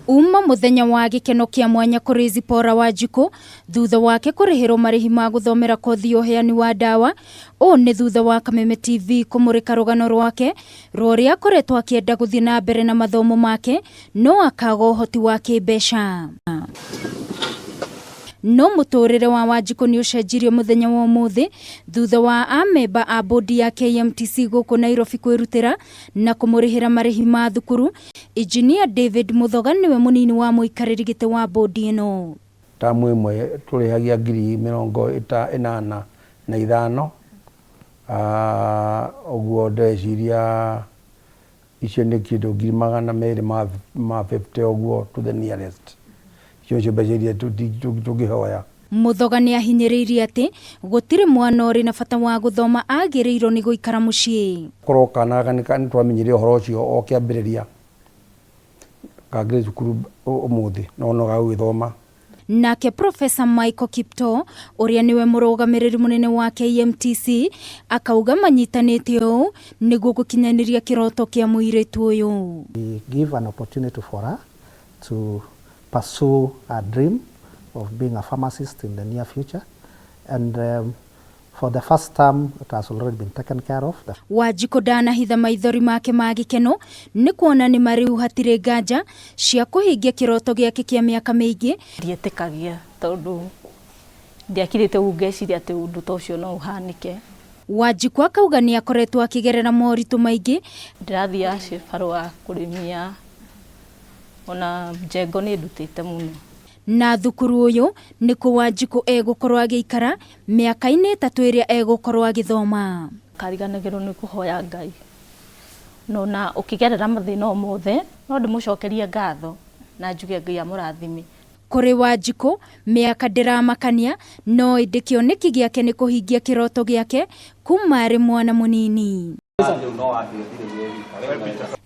Uma mũthenya wa gĩkeno kĩa mwanya kũrĩ Zipporah Wanjikũ thutha wake kũrĩhĩrwo marĩhi ma gũthomera kothi ya ũheani wa ndawa. Ũũ nĩ thutha wa Kameme TV kũmũrĩka rũgano rwake rwa ũrĩa akoretwo akĩenda gũthiĩ na mbere na mathomo make no akaga ũhoti wa kĩmbeca. No mũtũrĩre wa Wanjikũ nĩ ũcenjirio mũthenya wa ũmũthĩ thutha wa amemba a bodi ya KMTC gũkũ Nairobi kwĩrutĩra na kũmũrĩhĩra marĩhi ma thukuru. Engineer David Muthoga nĩwe mũnini wa mũikarĩri gĩtĩ wa bodi ĩno. Tamu ĩmwe tũrĩhagia ngiri mĩrongo ĩnana na ithano, ũguo ndĩreciria icio nĩ kĩndũ ngiri 250 ũguo to the nearest. Icio nĩcio mbeca iria tũngĩhoya. Muthoga nĩ ahinyĩrĩirie atĩ gũtirĩ mwana ũrĩ na bata wa gũthoma agĩrĩirwo nĩ gũikara mũciĩ. Korwo kana gaka nĩ twamenyire ũhoro ũcio o kĩambĩrĩria, kangĩrĩ cukuru ũmũthĩ no no gagũgĩthoma. Nake Professor Michael Kiptoo ũrĩa nĩwe mũrũgamĩrĩri mũnene wa KMTC akauga manyitanĩte ũũ nĩguo gũkinyanĩria kĩroto kĩa mũirĩtu ũyũ. We give an opportunity for her to pursue her dream of being a pharmacist in the near future, and for the first term it has already been taken care of. Wanjikũ ndanahitha maithori make ma gĩkeno nĩ kuona nĩ marĩu hatirĩ nganja cia kũhingia kĩroto gĩake kĩa mĩaka mĩingĩ. Ndietĩkagia tondũ ndiakirĩte ũguo ngeciria atĩ ũndũ ta ũcio no ũhanĩke. Wanjikũ akauga nĩ akoretwo akĩgerera moritũ maingĩ. Ndĩrathiaga cibarũa kũrĩmia ona njengo nĩ ndutĩte mũno. Na thukuru ũyũ nĩkuo Wanjikũ egũkorwo agĩikara mĩaka-inĩ 3 ĩrĩa egũkorwo agĩthoma. Kariganagĩrwo nĩ kũhoya Ngai. No na ũkĩgerera mathĩna o mothe no ndĩmũcokerie ngatho na njuge Ngai amũrathime. Kũrĩ Wanjikũ mĩaka ndĩramakania no ĩndĩ kĩoneki gĩake nĩ kũhingia kĩroto gĩake kuma arĩ mwana mũnini.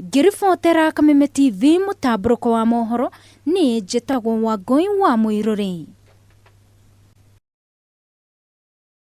Ngĩribotera Kameme TV mũtambũrũko wa mohoro, niĩ njĩtagwo Wangũi wa Mũirũrĩ.